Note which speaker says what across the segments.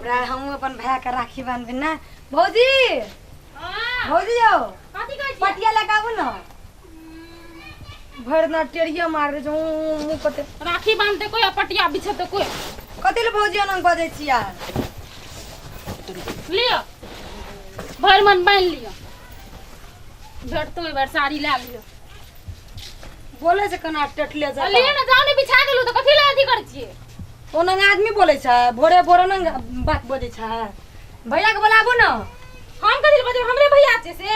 Speaker 1: हमहूँ अपन भाय के राखी बांधबे ना। भौजी, भौजी यौ,
Speaker 2: कथी कहै छियै?
Speaker 1: पटिया लगाबू न। भरि दिना टेढ़िया मार रहे छौ मुँह कते।
Speaker 2: राखी बांधते कोई आ पटिया बिछेते कोई।
Speaker 1: कथी ले भौजी एना बजै छियै?
Speaker 2: लिअ, भरि मन बान्हि लिअ, भेटतो एहि बेर साड़ी लए लिअ।
Speaker 1: बोलै छै केना टेटले
Speaker 2: आ
Speaker 1: जा।
Speaker 2: लिअ ने, जाउ ने, बिछा देलहुँ तऽ कथी लए अथी करै छियै?
Speaker 1: ओ नंगा आदमी बोलै छै, भोरे भोरे नंगा बात बजै छै। भैया के बोलाबू न।
Speaker 2: हम कथी लए बजेबै? हमरे भैया छै से।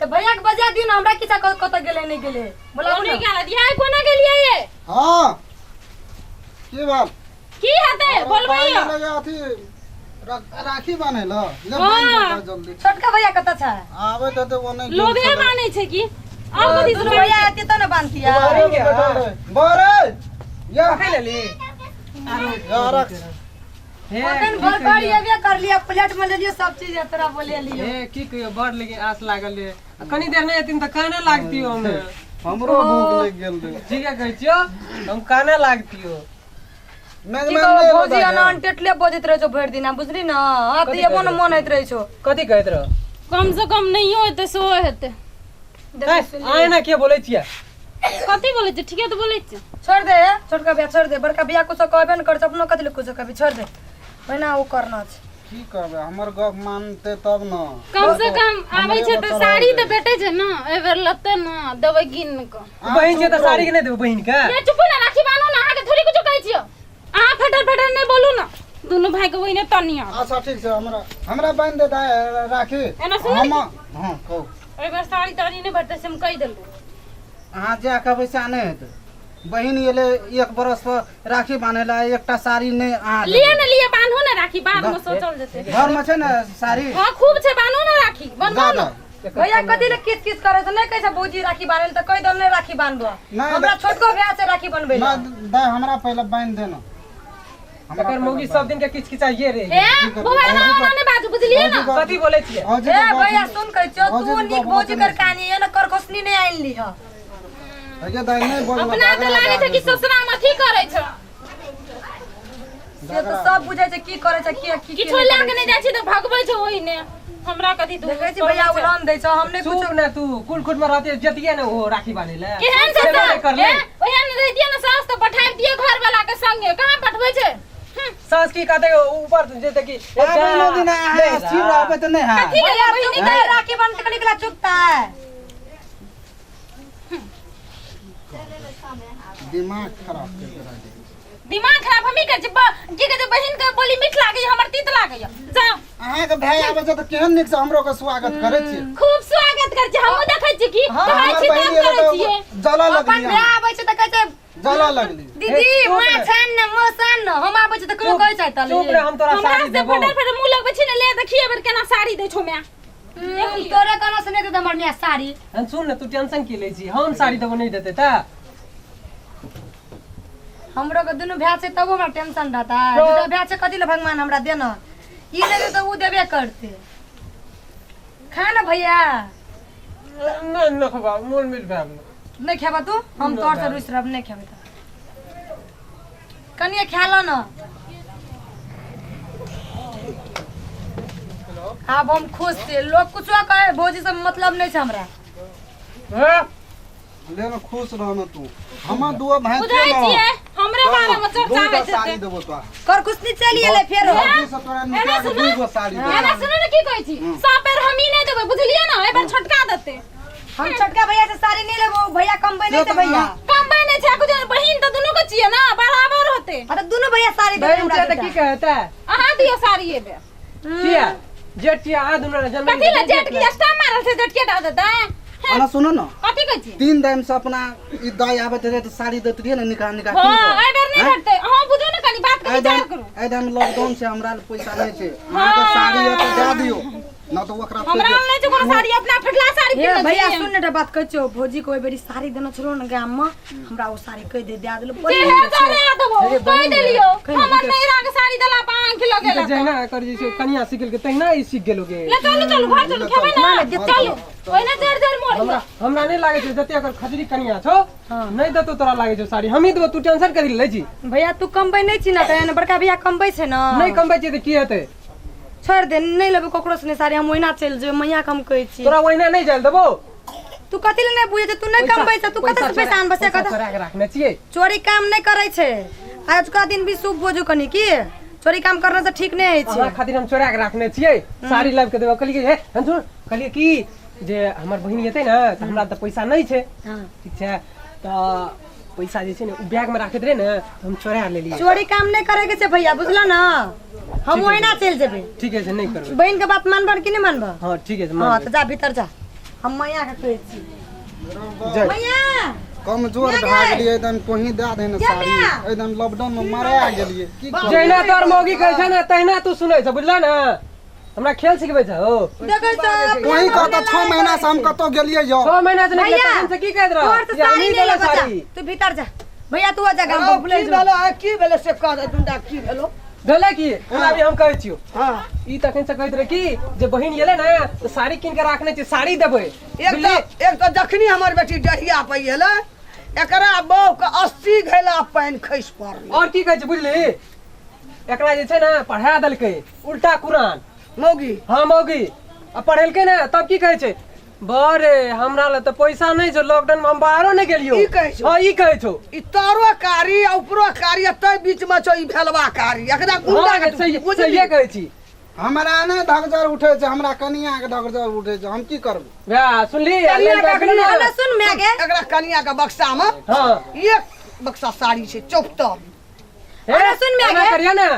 Speaker 1: तऽ भैया के बजा दियौ ने, हमरा की छै कतऽ गेलै नहि गेलै, बोलाबू
Speaker 2: नहि
Speaker 1: ने।
Speaker 2: गेल दिया, कोना गेलियै ये?
Speaker 3: हाँ, की बात?
Speaker 2: की हेतै, बोलबै यौ?
Speaker 3: लगे अथी राखी बान्है ल ले, बान्हि
Speaker 2: हाँ।
Speaker 3: दे जल्दी।
Speaker 1: छोटका भैया कतऽ छै?
Speaker 3: आबै तऽ ओ नहि गेल
Speaker 2: लोभे
Speaker 3: छलै।
Speaker 2: मानै छै की और कथी
Speaker 1: दुनू
Speaker 2: से?
Speaker 1: भैया एतै तऽ ने बान्हतियै।
Speaker 3: दुआरे पर बैठल रहै। बरे या
Speaker 4: पकड़ि लेली
Speaker 3: या रख।
Speaker 4: हे।
Speaker 1: अखन
Speaker 4: की
Speaker 1: भर भर
Speaker 4: कहियौ?
Speaker 1: एबे करलियै, प्लेट में लेलियै सब चीज, तोरा बोलेलियै।
Speaker 4: हे, की कहियो, बड़ लेकिन आस लागल रे। आ कनी देर नहि एथिन तऽ काने लागतियो हमे।
Speaker 3: हमरो भूख लागि गेल रे।
Speaker 4: ठीके कहै छियौ, हम काने लागतियो।
Speaker 1: की
Speaker 3: मेजबान
Speaker 1: कहू
Speaker 3: नहि एलो
Speaker 1: भौजी,
Speaker 3: दाइ।
Speaker 1: एना टेटले बजैत रहै छौ भरि दिना, बुझली न? आ तऽ
Speaker 4: कथी
Speaker 1: एबो ने
Speaker 4: कहैत?
Speaker 1: मन होइत रहै छौ।
Speaker 4: कथी कहैत रह?
Speaker 2: कम से कम नहियो हेतै सेहो हेतै।
Speaker 4: आइ एना किया बोलै छियै?
Speaker 2: कथी बोलै छियै? ठीके तऽ बोलै छियै।
Speaker 1: छोड़ दे छोटका भैया, छोड़ दे। बड़का भैया कुछो कहबे ने करै छै, अपनो कथी लए कुछो कहबी? छोड़ दे, ओहिना ओ करना छै।
Speaker 3: की कहबै, हमर गप मानते तब न।
Speaker 2: कम से कम आबै छै तऽ साड़ी तऽ भेटै छै ने, एहि बेर लेतै ने, देबै गिन कऽ।
Speaker 4: बहिन छै तऽ साड़ी के नहि देबै बहिन के?
Speaker 2: ये चुप ने, राखी बान्हू ने। अहाँके थोड़ी कुछो कहै छियै, अहाँ फटर फटर नहि बोलू ने, दुनू भाई के ओहिने तनी आब।
Speaker 3: अच्छा ठीक छै, हमरा हमरा बान्हि दे दाइ राखी।
Speaker 2: एना सुनू।
Speaker 3: हम हँ, कहू।
Speaker 2: एहि बेर साड़ी ताड़ी नहि भेटतै से हम कहि देलहुँ।
Speaker 3: अहाँ जा कहबै से नहि हेतै। बहिन एलै एक बरस पर राखी बान्है लए, एकटा साड़ी नहि अहाँ
Speaker 2: लिअ
Speaker 3: देबै?
Speaker 2: ने, लिअ, बान्हू ने राखी, बाद में सोचल जेतै।
Speaker 3: घरमे छै ने साड़ी?
Speaker 2: हँ, खूब छै, बान्हू ने राखी, बनबाउ
Speaker 3: दऽ
Speaker 2: ने।
Speaker 3: दऽ।
Speaker 1: भैया, कथी ले किस किस करे छै? नहि कहै छै भौजी राखी बान्है लए तऽ कहि दल नहि राखी बान्हबो।
Speaker 3: नहि,
Speaker 1: हमरा छोटको भैया छै राखी बनबै लए।
Speaker 3: नहि दाइ, हमरा पहिले बान्हि दे ने। हमरा
Speaker 4: एकर मौगी सब दिन के किचकिचाइए रहे।
Speaker 2: ए बौआ, एना ओना नहि बाजू, बुझलियै ने?
Speaker 4: कथी बोलै छियै?
Speaker 3: भौजी
Speaker 1: ए
Speaker 3: के गप
Speaker 1: भैया, सुन, कहै छियौ,
Speaker 3: भौजी
Speaker 1: तू
Speaker 3: के
Speaker 1: नीक
Speaker 3: गप
Speaker 1: भौजी
Speaker 3: नहि
Speaker 1: कर कहानी एना करखोसनी नहि आनि लीह।
Speaker 3: हे दाइ, नहि बोल।
Speaker 2: अपना तऽ लागै छै कि ससुरा मे अथी करै छै।
Speaker 1: से तऽ सब बुझै छै की करै छै, की की।
Speaker 2: किछो लए के नहि जाइ छै तऽ भगबै छै ओहिने। हमरा कथी तू
Speaker 1: देखै छी भैया, उड़ान दै छौ, हम नहि
Speaker 4: चुप
Speaker 1: कुछो।
Speaker 4: ने तू, कुल खुट में रहते जतिये ने ओ राखी बान्हे ले।
Speaker 2: केहन छै
Speaker 4: से
Speaker 2: सास?
Speaker 4: नहि करले।
Speaker 2: ए, ओहन रहितियै ने सास तऽ पठाबि दियै घर वाला के संगे, कहाँ पठबै छै?
Speaker 4: सास की कहते ऊपर जेते कि
Speaker 3: आबै न दिन अहाँ स्थिर रहबै तऽ नहि हैत।
Speaker 2: कथी
Speaker 1: भैया
Speaker 2: ले बहिनी
Speaker 1: चुप है, राखी बांध के निकला चुपता है।
Speaker 3: दिमाग खराब कर के राखि।
Speaker 2: दिमाग खराब हमही करै छी? की कहै छै, बहिन के बोली मीठ लागैया, हमर तीत लागैया? जाउ।
Speaker 3: अहाँके भाय आबै छै तऽ केहन नीक से हमरो के स्वागत करै छियै।
Speaker 2: खूब स्वागत करै छी, हमहूँ देखै छी कि कहै
Speaker 3: हमर
Speaker 2: छी
Speaker 3: बहिन
Speaker 2: तब
Speaker 3: एलै
Speaker 2: करै
Speaker 3: तऽ
Speaker 2: छियै।
Speaker 3: जलऽ
Speaker 1: अपन
Speaker 3: लगली
Speaker 1: भाय
Speaker 3: अहाँ।
Speaker 1: आबै छै तऽ कहै छै
Speaker 3: जलऽ लगली।
Speaker 1: दीदी,
Speaker 4: हे, चुप
Speaker 1: माछ
Speaker 4: रे।
Speaker 1: आन ने, मौस आन ने। हम आबै छै तऽ कहियो कहै छै तले?
Speaker 4: चुप रे, हम तोरा
Speaker 2: हमरा
Speaker 4: साड़ी
Speaker 2: से
Speaker 4: देबो।
Speaker 2: फटर फटर मुँह लगबै छी ने, ले देखिए बेर केना साड़ी दै छौ माय।
Speaker 1: तोरे कोनो से नहि देतै हमर माय साड़ी।
Speaker 4: हम सुन ने, तू टेंशन की लै छी? हम साड़ी देबो, नहि देतै तऽ
Speaker 1: हमरो के दुनू भाय छै तबो हमरा टेंशन रहता है। दूटा भाय छै, कथी ले भगवान हमरा देना? ई नहि देतै, ओ देबे करते। खा ने भैया।
Speaker 4: नहि, नहि खबा, मोन मिल भए।
Speaker 1: नहि खेबा तू? हम तोहर से रुसि रहब, नहि खेबै तऽ कनिए खा ल न। आब हम खुश छियै। लोग कुछो कहे, भौजी से मतलब नहि छै हमरा।
Speaker 3: ले ने, खुश रह ने तू, हमर दुओ भाय
Speaker 2: बुझै छियै, हमरे बारे में चर्चा
Speaker 3: दूटा
Speaker 2: होइत
Speaker 3: साड़ी
Speaker 2: हेतै।
Speaker 3: देबो तोरा।
Speaker 1: करकुसनी चलि एलै फेरो।
Speaker 3: भौजी से तोरा
Speaker 2: एना
Speaker 3: निकाल के
Speaker 2: सुनू।
Speaker 3: दूगो साड़ी देबो।
Speaker 2: एना सुनू ने, की कहै छी, सब बेर हमही नहि देबै, बुझलियै ने? एहि बेर छोटका देतै।
Speaker 1: हम छोटका भैया से साड़ी नहीं लेबो, भैया कमबै नहीं
Speaker 3: से
Speaker 1: ते
Speaker 3: तऽ
Speaker 1: भैया
Speaker 2: कमबै नहि छै कुछ, बहिन तऽ दुनू के छियै ने, बराबर होतै।
Speaker 1: आ तऽ दुनू भैया साड़ी देबै
Speaker 4: बहिन
Speaker 1: हमरा
Speaker 4: छै तऽ की
Speaker 1: दूटा।
Speaker 4: कहतै?
Speaker 2: अहाँ दियौ साड़ी एहि बेर।
Speaker 4: किया जेठ छियै अहाँ दुनू जन्म?
Speaker 2: कथी ले जेठ की स्टाम मारल छै, जेठके दऽ देतै?
Speaker 3: ओना सुनू ने।
Speaker 2: कथी कहै छी?
Speaker 3: 3 दिन से अपना ई दाइ आबैत रहे तऽ साड़ी दैत रहियै ने निका निका।
Speaker 2: हँ, एहि बेर नहि भेटतै। अहाँ बुझू ने, कनि बात के
Speaker 3: एहि
Speaker 2: विचार
Speaker 3: दाम
Speaker 2: करू।
Speaker 3: एहि दाम लॉकडाउन छै, हमरा लग पैसा नहि छै। अहाँके साड़ी यऽ तऽ दए दियौ, न तऽ ओकरा
Speaker 2: हमरा लग नहि छै कोनो साड़ी, अपना फटला साड़ी
Speaker 1: हे
Speaker 2: पिन्हने
Speaker 1: भैया
Speaker 2: छियै।
Speaker 1: सुन ने, एकटा बात कहै छियौ, भौजी के ओहि बेरी साड़ी देने छलहुँ ने गाम में, हमरा ओ साड़ी कहि दे, दए देलहुँ।
Speaker 2: जे हे चले आ देबो, कहि देलियौ, हमर नैहरा के साड़ी देला पर आँखि
Speaker 4: ई तऽ
Speaker 2: लगेलक।
Speaker 4: जहिना एकर जे छै कनिया सीख गेलकै तहिना ई सीख गेलो गे।
Speaker 2: ले चलू, चलू घर चलू, खेबै ने, चलू। ओहिना जर जर मोड़
Speaker 4: हमरा हमरा नहि लागै छै जते एकर खजरी कनिया छौ नहि देतौ तोरा लागै छौ साड़ी हमही देबौ तू टेंशन करी लै छी
Speaker 1: भैया तू कमबै नहि छी ने तऽ बड़का भैया कमबै छै ने
Speaker 4: नहि कमबै छियै तऽ की हेतै
Speaker 1: छोड़ि दे नहि लेबै ककरो से नहि साड़ी हम ओहिना चलि जेबै मैया के हम कहै छी
Speaker 4: तोरा ओहिना नहि जायल देबौ
Speaker 1: तू कथी लए नहि बुझै छै तू नहि कमबै छै तू कतऽ से पैसा आनबै से
Speaker 4: पैसा
Speaker 1: कतऽ
Speaker 4: चोरा के राखने छियै
Speaker 1: चोरी काम नहि करै छै आजुका दिन भी शुभ बोझू कनि की चोरी काम करना से ठीक नहि होइ छै
Speaker 4: अहाँ खातिर हम चोरा के राखने छियै साड़ी लाबि के देबौ कहलियै हे हम सुन कहलियै की जे हमर बहिन एतै ने तऽ हमरा तऽ पैसा नहि छै
Speaker 1: हाँ।
Speaker 4: ठीक छै तऽ पैसा जे छै ने ओ बैग मे राखैत रहै ने तऽ हम चोरा लेलियै
Speaker 1: चोरी काम नहि करे के छै भैया बुझल ने हम ओहिना चलि जेबै
Speaker 4: ठीके छै नहि करबै
Speaker 1: बहिन के बात मानबह कि नहि मानबह
Speaker 4: हँ ठीके छै
Speaker 1: हँ
Speaker 4: मानबै
Speaker 1: तऽ जा भीतर जा हम मैया के कहै छी
Speaker 3: जय
Speaker 1: मैया
Speaker 3: कमजोर
Speaker 1: माय
Speaker 3: भए
Speaker 1: गे।
Speaker 3: गेलियै एकदम कोही दए दे ने
Speaker 1: जा
Speaker 3: साड़ी
Speaker 1: माय।
Speaker 3: एकदम लॉकडाउन मे मरा गेलियै की करबै?
Speaker 4: जहिना तोहर मौगी कहै छै ने तहिना तू सुनै छ बुझल ने हमरा खेल सिखबै छ हो
Speaker 1: देखै छ
Speaker 3: कोही कहता 6 महीना से हम कतौ गेलियै यौ
Speaker 4: 6 महीना से निकले
Speaker 1: भैया
Speaker 4: तखन से की कहैत रह
Speaker 1: तोहर से
Speaker 4: जे
Speaker 1: साड़ी
Speaker 4: हमही
Speaker 1: नहि
Speaker 4: देले
Speaker 1: लेबऽ जा
Speaker 4: साड़ी
Speaker 1: तू भीतर जा भैया तू आ जा गाम पर
Speaker 5: की भेलो आ, की भेलो से कह दे दुंडा की भेलो
Speaker 4: भेलै की हमरा भी हम कहै छियौ
Speaker 5: हाँ
Speaker 4: ई तखन से कहैत रहे की जे बहिन गेलै ने तऽ साड़ी कीन के राखने छै साड़ी देबै
Speaker 5: एक तऽ एक तऽ जखनी हमर बेटी डढ़िया पर एलै एकरा बहू के 80 घैला पानि खसि पड़लै
Speaker 4: और की कहै छै बुझली एकरा जे छै ने पढ़ा देलकै उल्टा कुरान
Speaker 5: मौगी
Speaker 4: हाँ मौगी आ पढ़ेलकै ने तब की कहै छै बरे हमरा लग तऽ पैसा नहि छौ लॉकडाउन मे हम बाहरो नहि गेलियौ
Speaker 5: ई कहै छौ?
Speaker 4: हाँ ई कहै छौ
Speaker 5: ई तारो कारी आ उपरो कारी आ तै बीच मे छौ ई भेलवा कारी एकरा गुंडा
Speaker 4: हाँ
Speaker 5: के तू
Speaker 4: सही
Speaker 5: बुझली?
Speaker 4: सहिए कहै छी
Speaker 3: हमरा नहि धगजर उठै छै हमरा कनिया के धगजर उठै छै हम की करबै
Speaker 4: भैया सुनली
Speaker 5: कनिया के अखनी
Speaker 1: ना सुन मैं गे
Speaker 5: एकरा कनिया के बक्सा मे
Speaker 4: हाँ
Speaker 5: एक बक्सा साड़ी छै चौपतल
Speaker 4: हे,
Speaker 1: अरे सुन मैं
Speaker 4: एना
Speaker 1: गे।
Speaker 4: करिया ने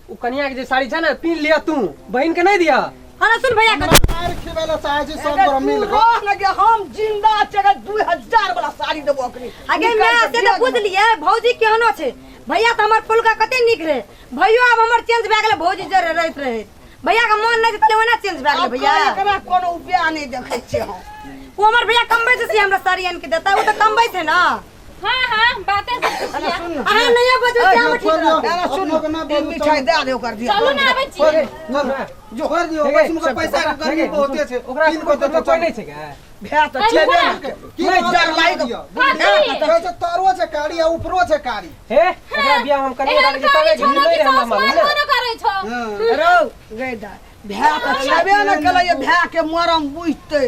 Speaker 4: उ कनिया के जे साड़ी छै ने पीन लिया तू बहिन के नहीं दिया
Speaker 1: अरे सुन भैया के
Speaker 3: मारि खिबै लए चाहै छी सब गोरा मिल कऽ
Speaker 5: रह लगे हम जिंदा छै 2000 वाला साड़ी देबो अखनी
Speaker 1: आगे मैं से तऽ बुझलियै भौजी केहनो छै भैया तऽ हमर फुलका कते नीक रहे भैयो आब हमर चेंज भए गेलै भौजी जरे रहैत रहैत भैया के मन नहि छै तले ओना चेंज भए गेलै भैया
Speaker 5: एकरा कोनो उपाय नहि देखै छियै हम
Speaker 1: ओ हमर भैया कमबै छै से हमरा साड़ी आनि के देता ओ तऽ कमबै छै ने
Speaker 2: हाँ हाँ बातें सब
Speaker 5: अरे सुन न
Speaker 1: अहाँ नहि बजू
Speaker 5: ए,
Speaker 1: जाम ठीक
Speaker 3: छोड़ दियौ।
Speaker 1: रहत
Speaker 5: अरे सुन
Speaker 3: अपनो के ना
Speaker 5: न,
Speaker 3: बोलू,
Speaker 5: मिठाई दए दे ओकर दिया
Speaker 2: चलू ना आबै छी
Speaker 3: छोड़ दियौ वैष्णो के पैसा के गर्मी बहुते छै
Speaker 4: ओकरा
Speaker 3: तीन गो देतौ
Speaker 4: कोई नहीं छै के
Speaker 5: भए तऽ
Speaker 2: अरे
Speaker 5: छेबे
Speaker 2: बुआ।
Speaker 5: नहि केलै।
Speaker 3: की
Speaker 4: नहि,
Speaker 3: कहत
Speaker 5: जर लागि
Speaker 3: दियौ?
Speaker 2: कथी?
Speaker 3: कहै छै तरो छै कारी आ उपरो छै कारी
Speaker 4: हे ओकरा बियाह हम कनिया
Speaker 2: एहन
Speaker 4: डालै छी तबे
Speaker 2: कारी छौ
Speaker 4: घिनबै
Speaker 2: ना कि
Speaker 4: रे हमरा
Speaker 2: सास
Speaker 4: मालूम
Speaker 2: मारबो
Speaker 4: ने
Speaker 2: न करै छौ
Speaker 3: हँ।
Speaker 5: रौ गै दाय भए तऽ छेबे नहि केलै ये भए के मरम बुझतै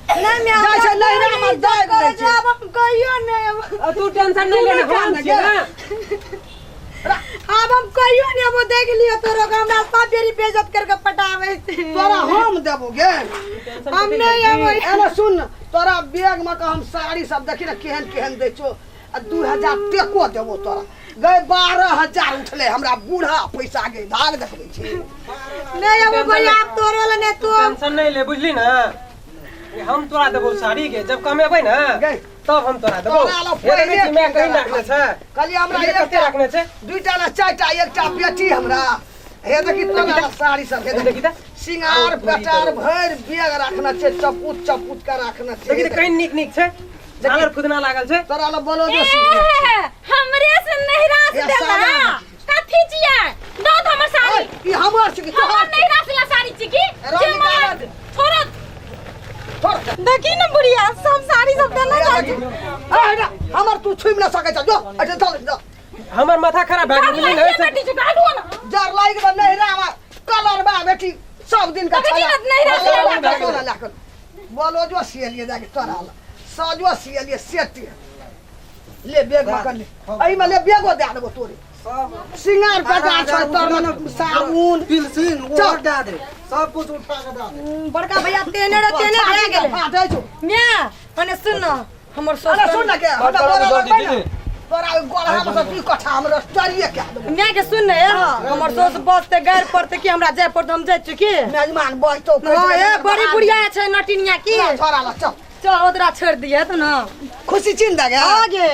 Speaker 1: नहि मैं
Speaker 5: जाइ छै नैहरा मे दाबि दै छै।
Speaker 1: आब हम कहियो नहि आब
Speaker 4: आ तू टेंशन नहीं लेना हम
Speaker 5: तू
Speaker 4: छियै
Speaker 5: ना
Speaker 4: ना
Speaker 1: आब हम कहियो नहि आब देख लियो तोरो के हमरा सब बेरी बेइज्जत करके पटाबै छै
Speaker 5: तोरा हम देबो गे
Speaker 1: हम नहि अबै
Speaker 5: एना सुन न, तोरा बैग मे के हम साड़ी सब देखी ने केहन केहन दै छौ आ 2000 टेको देबो तोरा गए 12000 उठले हमरा बूढ़ा पैसा गे भाग देखबै छी
Speaker 1: नहि आब भैया आब तोरो लए नहि तू
Speaker 4: टेंशन नहीं ले बुझली ना ये हम तोरा देबो साड़ी के जब कमेबै ना
Speaker 5: गए।
Speaker 4: तब हम तोरा देबो
Speaker 5: तोरा लए
Speaker 4: हे देखै छी मैं कहीं
Speaker 5: पहिले
Speaker 4: राखने छै
Speaker 5: कहलियै हमरा
Speaker 4: ये कते
Speaker 5: एकटा
Speaker 4: राखने छै
Speaker 5: दुईटा ना चारिटा एकटा बेटी हमरा हे देखी तोरा लए साड़ी सब हे
Speaker 4: हे देखी तऽ।
Speaker 5: सिंगार पेटार भरि बैग राखने छै चपूत चपूत के राखने छै
Speaker 4: देखी तऽ कहीं नीक नीक छै झालर फुदना लागल छै
Speaker 5: तोरा लए बलोजो
Speaker 2: ए,
Speaker 5: सीखने
Speaker 2: हमरे से नहिरा से
Speaker 5: ए,
Speaker 2: देला
Speaker 5: सादा।
Speaker 2: कथी छियै दो तो हमर साड़ी
Speaker 5: ई हमर छी कि
Speaker 2: हमर
Speaker 5: तोहर
Speaker 2: नहिरा से ला साड़ी छी की
Speaker 5: रौ
Speaker 2: जे
Speaker 5: निकाल
Speaker 2: मार
Speaker 5: दे।
Speaker 2: छोड़ो
Speaker 5: छोड़
Speaker 1: देखी ने बुढ़िया सब साड़ी सब देने जाइ छै
Speaker 5: ए, हमर तू छुबि नहि सकै छ जो अच्छा चल जो
Speaker 4: हमर माथा खराब भए गेल बुझली ने
Speaker 2: गाड़ी बेटी छै गाड़ू ना
Speaker 5: जर लागि गेल नहिरा मे कलर बा बेटी सब दिन का
Speaker 2: तब जी नहिरा से ला
Speaker 5: ला बलोजो सियलिए जाके तोरा ला सजो सियलिए सेट ले बैग में कर ले एहि में ले बैगो दए देबो तोरे
Speaker 3: सब
Speaker 5: सिंगार पेटार छै तोर में साबुन
Speaker 3: पिलसिन
Speaker 5: चल।
Speaker 3: ओ दए दे सब कुछ उठा के दए दे
Speaker 1: बड़का भैया तेने रे तेने भए गेलै
Speaker 5: फाटै छौ
Speaker 1: म्या अने सुन न हमर
Speaker 5: अरे
Speaker 1: ससुर
Speaker 5: सुन न के हमरा
Speaker 4: बड़
Speaker 5: गोरा
Speaker 4: जल्दी
Speaker 5: लगबै ने
Speaker 4: दीदी।
Speaker 5: तोरा ओहि गोरहा में से दू कट्ठा हमरा चरिए कए देबो
Speaker 1: म्या के सुन न ए हमर ससुर बसते गारि पड़ते कि हमरा जाय पड़ते हम जाइ छी की
Speaker 5: मेजमान बजतौ
Speaker 1: हाँ ए बड़ी बुढ़िया छै नटिनिया की
Speaker 5: छोरा ला चल
Speaker 1: चल ओतरा छोड़ दिए त न
Speaker 5: खुशी चिन्ह दे गे
Speaker 1: आगे